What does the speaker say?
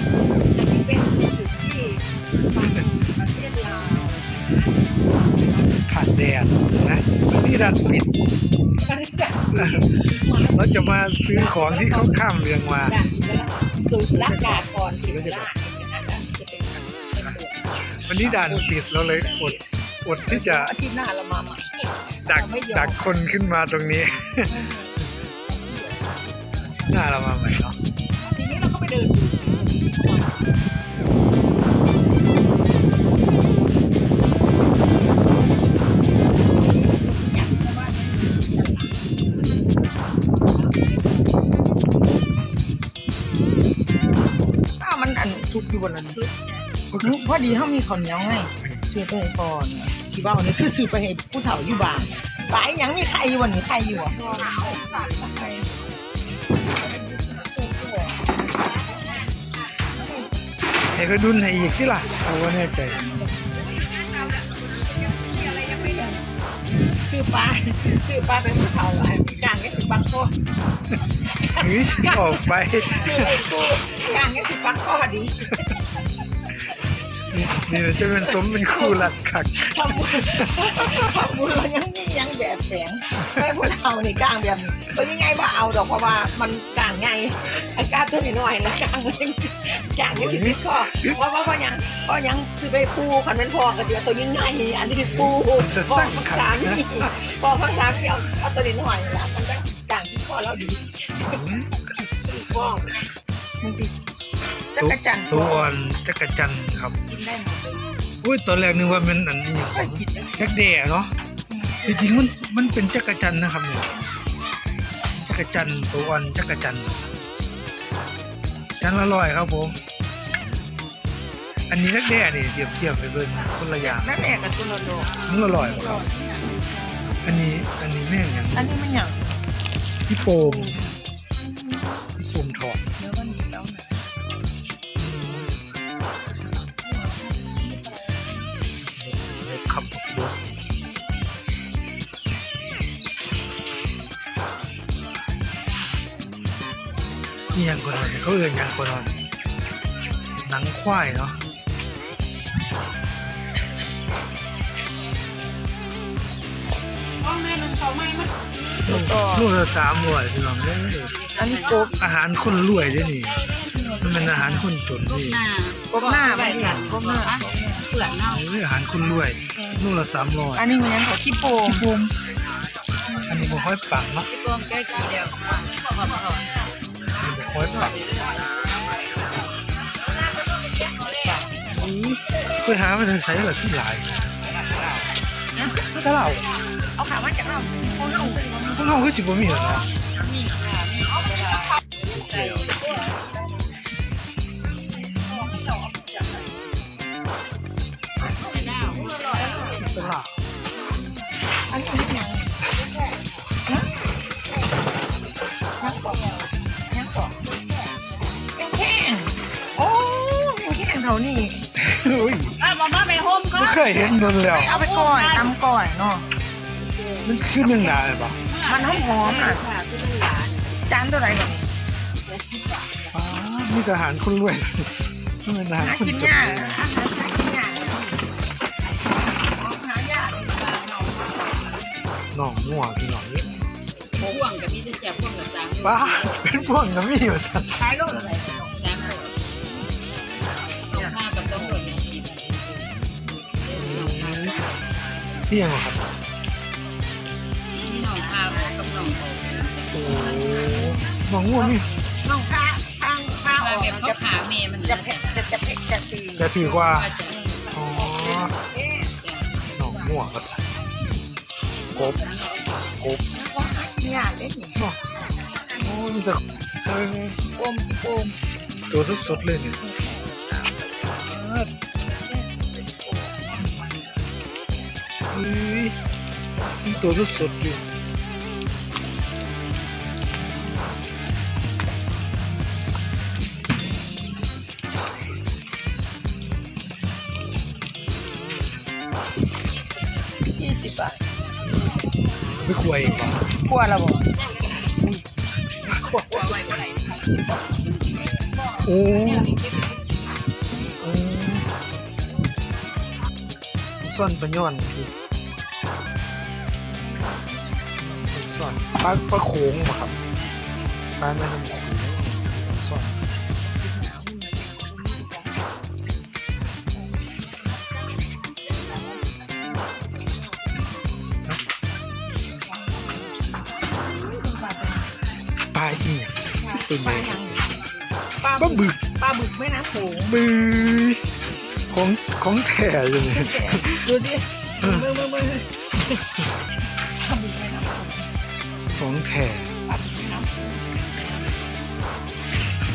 ອັນນີ້ເປັນຈຸດທີ່ ປະເທດລາວ ຜ່ານແດນນະ ອັນນີ້ດ່ານປິດ ເຮົາຈະມາຊື້ຂອງທີ່ເຂົາຂ້າມເລື່ອງວ່າ ສູນລະກາກອນ ສູນລະກາກອນ ອັນນີ້ດ່ານປິດ ເຮົາເລີຍອົດ ອົດທີ່ຈະ ອາທິດໜ້າລາວມາໃໝ່ ດັກ ດັກຄົນຂຶ້ນມາຕົງນີ້ ໜ້າລາວມາໃໝ່ເນາະ ທີນີ້ລາວກໍໄປເດີນດູ ອ້າວ ມັນອັນສຸກຢູ່ບໍ່ລະນີ້? ພໍດີເຮົາມີເຂົ້າໜຽວໄງ ຊື້ໄປໃຫ້ພໍ່ນະ ຊິເວົ້ານີ້ຄືຊື້ໄປໃຫ້ຜູ້ເຖົ້າຢູ່ບ້ານ. ປາອີຫຍັງ ມີໄຂ່ຢູ່ບໍ່ນີ້? ໄຂ່ຢູ່ບໍ່? ໃຫ້ເພິ່ນດຸນໃຫ້ອີກຕິລະ ເອົາ ບໍ່ແນ່ໃຈ. ຊື້ປາ ຊື້ປາໄປໃຫ້ເຂົາ ຈ້າງແຕ່ຊິປັກຄໍ ເຮີ້ຍ ອອກໄປ ຊື້ໄວ້ຄູ່ ຈ້າງແຕ່ຊິປັກຄໍດີ. ນີ້ ນີ້ຈະແມ່ນສົມເປັນຄູ່ລັດຄັກ ທຳບຸນ ທຳບຸນແລ້ວຍັງມີຫຍັງແບບແຝງ ແຕ່ຜູ້ເຖົ້ານີ້ກ້າງແບບນີ້ ໂຕໃຫຍ່ໆບໍ່ເອົາດອກ ເພາະວ່າມັນກ້າງໃຫຍ່ ໄອ້ກ້າງໂຕນ້ອຍໆລະກ້າງ ກ້າງຍັງຊິຕິດຄໍ ເພາະວ່າ ເພາະຫຍັງ ເພາະຫຍັງ ຊິໄປປູ ຄັນແມ່ນພໍ່ກໍຊິເອົາໂຕໃຫຍ່ໆ ອັນນີ້ປູ ພໍ່ພັກສາມີ ພໍ່ພັກສາມີ ເອົາ ເອົາໂຕນ້ອຍໆລະ ມັນຈັ່ງກ້າງຕິດຄໍລາວດີ ຕິດຄໍ ມັນຕິດ ຈັກກະຈັນ ໂຕ ໂຕອ່ອນຈັກກະຈັນຄັບ ກິນໄດ້ໝົດເລີຍ. ໂອ້ຍ ຕອນແລກນຶກວ່າແມ່ນອັນນີ້ຫຍັງ ຈັກແດ້ເນາະ ອືມ ທີ່ຈິງມັນ ມັນເປັນຈັກກະຈັນນະຄັບນີ້ ຈັກກະຈັນ ໂຕອ່ອນຈັກກະຈັນ ຈານລະຮ້ອຍຄັບຜົມ. ອັນນີ້ດັກແດ້ນີ້ ທຽບ ທຽບໃຫ້ເບິ່ງ ຄົນລະຢ່າງ ດັກແດ້ກັບໂຕລະຮ້ອຍ ໂຕລະຮ້ອຍບໍ່ຄັບ? ອັນນີ້ ອັນນີ້ແມ່ນຫຍັງ? ອັນນີ້ມັນຫຍັງ? ອີ່ໂປ່ງ ອີ່ໂປ່ງທອດ ດຽວມັນເອົາໜ້າ ຄັບ ບໍ່ ອີ່ຫຍັງກໍນອນ ເຂົາເອີ້ນຫຍັງກໍນອນ ໜັງຄວາຍເນາະ ໂລ ໂລລະສາມຮ້ອຍ ພີ່ນ້ອງເອີຍ. ອັນນີ້ກົບ ອາຫານຄົນລວຍເດ້ນີ້ ມັນແມ່ນອາຫານຄົນຈົນເດ້. ກົບໜ້າ ກົບໜ້າ ເປືອກເນາະ ເອີ ອາຫານຄົນລວຍ ໂລລະສາມຮ້ອຍ. ອັນນີ້ມັນຫຍັງເກາະ ຂີ້ໂປ່ງ ຂີ້ໂປ່ງ. ອັນນີ້ບໍ່ຄ່ອຍປັງເນາະ ຂີ້ໂປ່ງແກ້ຂີ້ດຽວ ນີ້ບໍ່ຄ່ອຍປັງ. ອື ໄປຫາມາແຕ່ໃສລະຄືຫຼາຍ ມາແຕ່ລາວ. ເອົາຂາມາຈາກລາວ ຂອງເຮົາ ຂອງເຮົາຄືຊິບໍ່ມີແລ້ວເນາະ ມີ ມີ ຕະຫຼາດ ອັນນີ້ເຮັດຫຍັງ? ຮະ? ຫຍັງເກາະ? ຫຍັງເກາະ? ແມງແຄງ. ໂອ້ ແມງແຄງເທົ່ານີ້. ອຸ້ຍ ເອົາມາໄປໂຮມກ່ອນ ບໍ່ເຄີຍເຫັນດົນແລ້ວ. ເອົາໄປກ້ອຍ ຕຳກ້ອຍເນາະ. ມັນຄືແມງດາແມ່ນບໍ່? ມັນຫອມໆ ນະ. ຈານເທົ່າໃດບັດນີ້? ອໍ ມີແຕ່ອາຫານຄົນລວຍ ມັນເປັນອາຫານຄົນຈົນ. ຫາກິນຍາກ ອາຫານຫາກິນຍາກ ຂອງຫາຍາກ. ໜອງງົວ ພີ່ນ້ອງເອີຍ ພວງກໍມີແຕ່ແຊບ ພວງລະສາມ. ປ້າ ເປັນພວງກໍມີວ່າຊັ້ນ. ຂາຍໂລເທົ່າໃດ? ສາມຮ້ອຍ. ໜອງຄາກັບສອງຮ້ອຍ. ອີ່ຫຍັງຫວາຄັບ? ມີໜອງຄາກັບໜອງ ໂອ້ ໜອງງົວມີ ໜອງຄາ ທາງ ທາງອອກ ແບບເຂົາຂ້າແມ່ມັນ ຈະເຜັດ ຈະ ຈະເຜັດ ຈະຖືກ ຈະຖືກກວ່າ. ອໍ ໜອງງົວວ່າຊັ້ນ. ກົບ ກົບ ຫາກິນຍາກເດ້ນີ້. ໂອ້ ມີແຕ່ ໂອມ ໂອມ ໂຕສົດໆເລີຍນີ້. ເອີຍ ມີໂຕສົດໆຢູ່. ຍີ່ສິບບາດ. ໄປຂົ້ວເອງບໍ່? ຂົ້ວແລ້ວບໍ່? ໂອ້ ຊ່ອນປາຍອນ ຊ່ອນປາ ປາໂຂງບໍ່ຄັບ? ປາແມ່ນ້ຳໂຂງ ຊ່ອນ ປາອີ່ຫຍັງ? ຕົວໃຫຍ່ ປາຫຍັງ? ປາ ປາບຶກ ປາບຶກແມ່ນ້ຳໂຂງ ບຶກ ຂອງ ຂອງແທ້ເລີຍນີ້ ດູຊິ ເບິ່ງໆໆ ປາບຶກແມ່ນ້ຳໂຂງ ຂອງແທ້ ປາບຶກແມ່ນ້ຳໂຂງ.